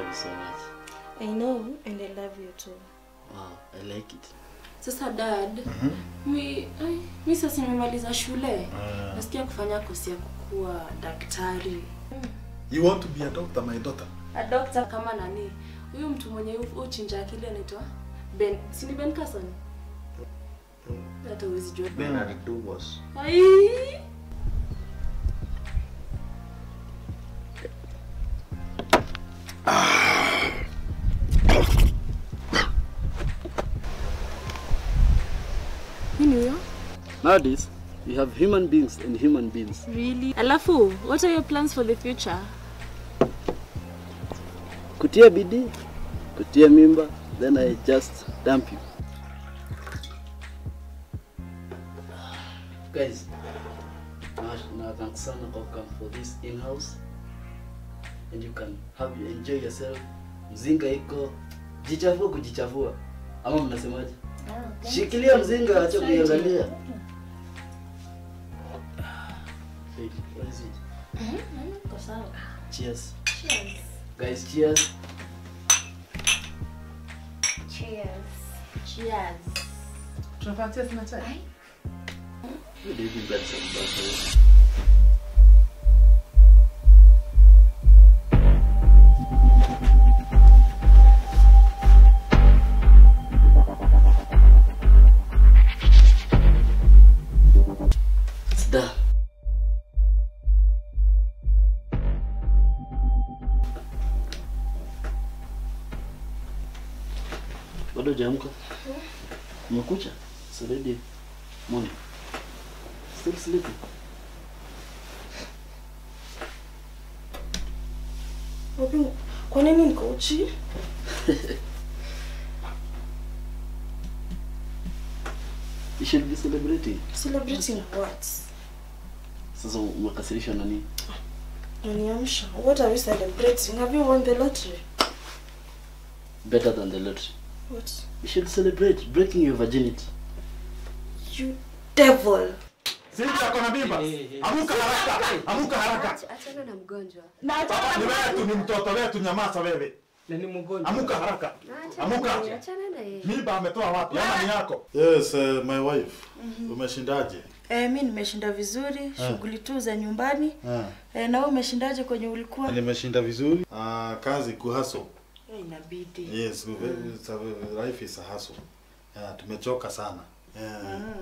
you so much. I know, and I love you too. Wow, I like it. Sasa dad, mi sasa nimemaliza shule. Nasikia kufanya kosi ya kuwa daktari. You want to be a doctor, my daughter? A doctor kama nani? Huyu mtu mwenye uchinja akili anaitwa Ben. Si ni Ben Carson? Hata huwezi jua. Bernard Dubos. Ai! Nini huyo? Nowadays, we have human beings and human beings. Really? Alafu, what are your plans for the future? Kutia bidii, kutia mimba, then I just dump you. Guys, na thanks sana kwa come for this in-house. And you can have you enjoy yourself. Mzinga iko, jichafua kujichafua. Ama mnasemaje? Shikilia mzinga, acha kuiangalia. Hey, what is it? Iko sawa. Cheers. Cheers. Guys, cheers. Cheers. Cheers. Tunafanya cheers na chai? Good evening, guys. It's done. Bado hujaamka? Umekucha? It's already morning. Still sleeping. Kwa nini niko uchi? You should be celebrating. Celebrating what? Sasa umekasirishwa na nini? Unaniamsha. What are we celebrating? Have you won the lottery? Better than the lottery. What? You should celebrate breaking your virginity. You devil. Cynthia ako na mimba. Amuka haraka. Amuka haraka. Achana na mgonjwa. Na achana ni wewe tu, ni mtoto wetu, nyamaza wewe. Na ni mgonjwa. Amuka haraka. Amuka. Achana na yeye. Mimba ametoa wapi? Ama ni yako? Yes, my wife. Umeshindaje? Mimi nimeshinda vizuri, shughuli tu za nyumbani. Na wewe umeshindaje kwenye ulikuwa? Nimeshinda vizuri. Kazi kuhustle. Inabidi. Yes, life is a hustle. Tumechoka sana.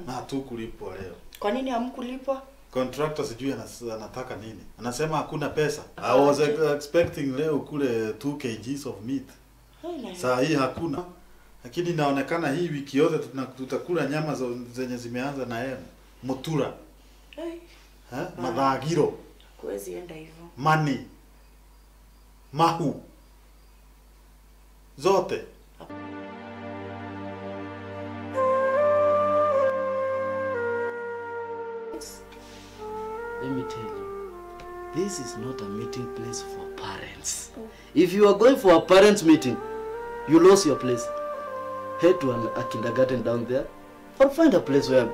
Na hatukulipwa leo. Kwa nini hamkulipwa? Contractor sijui anataka nini. Anasema hakuna pesa. I was expecting leo kule 2 kgs of meat. Saa hii hakuna. Lakini inaonekana hii wiki yote tutakula nyama zenye zimeanza na M. Mutura. Madhagiro. Kuwezi enda hivyo. Mani. Mahu. Zote. Let me tell you, this is not a meeting place for parents. If you are going for a parents meeting, you lose your place. Head to a kindergarten down there, or find a place where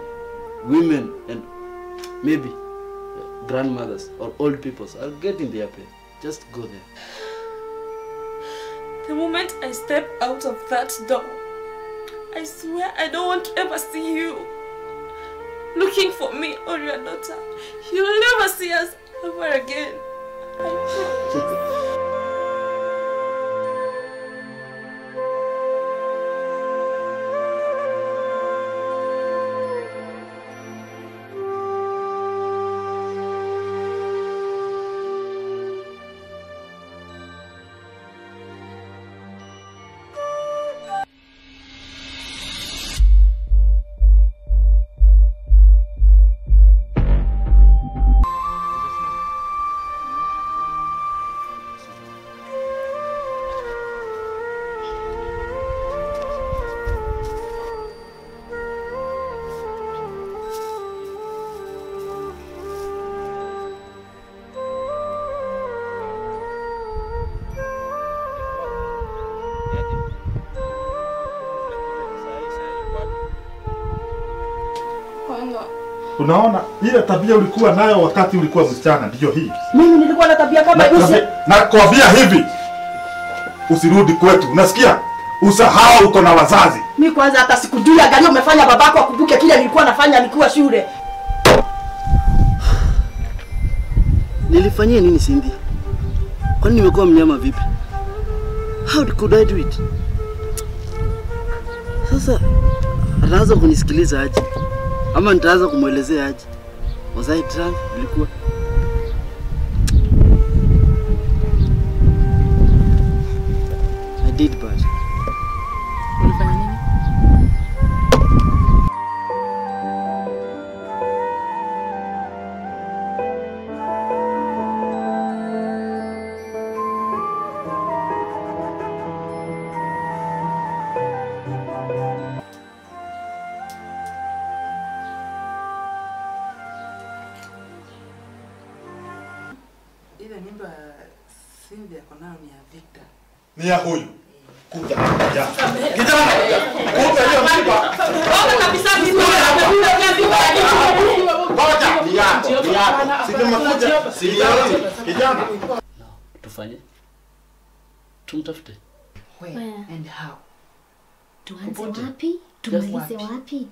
women and maybe grandmothers or old people are getting their pay. Just go there. The moment I step out of that door, I swear I don't want to ever see you looking for me or your daughter. You'll never see us ever again. I promise. Unaona ile tabia ulikuwa nayo wakati ulikuwa msichana ndio hii. Mimi nilikuwa na tabia kama hizo. Na kuambia hivi. Usirudi kwetu. Unasikia? Usahau uko na wazazi. Mimi kwanza hata sikujui, angalia umefanya babako akumbuke kile nilikuwa nafanya nikiwa shule. Nilifanyia nini Cynthia? Kwani nimekuwa mnyama vipi? How could I do it? Sasa ataanza kunisikiliza aje? Ama nitaanza kumuelezea aje? Was I drunk? Nilikuwa I did bad. Ulifanya nini? Ile mimba Cynthia ako nayo ni ya Victor. Ni ya huyu. Kuja. Kijana. Kuja hiyo mimba. Ona kabisa mimba. Ngoja, ni yako, ni yako. Si nimekuja, si yako. Kijana. No, tufanye. Tumtafute. Where and how? Tuanze wapi? Tumalize wapi?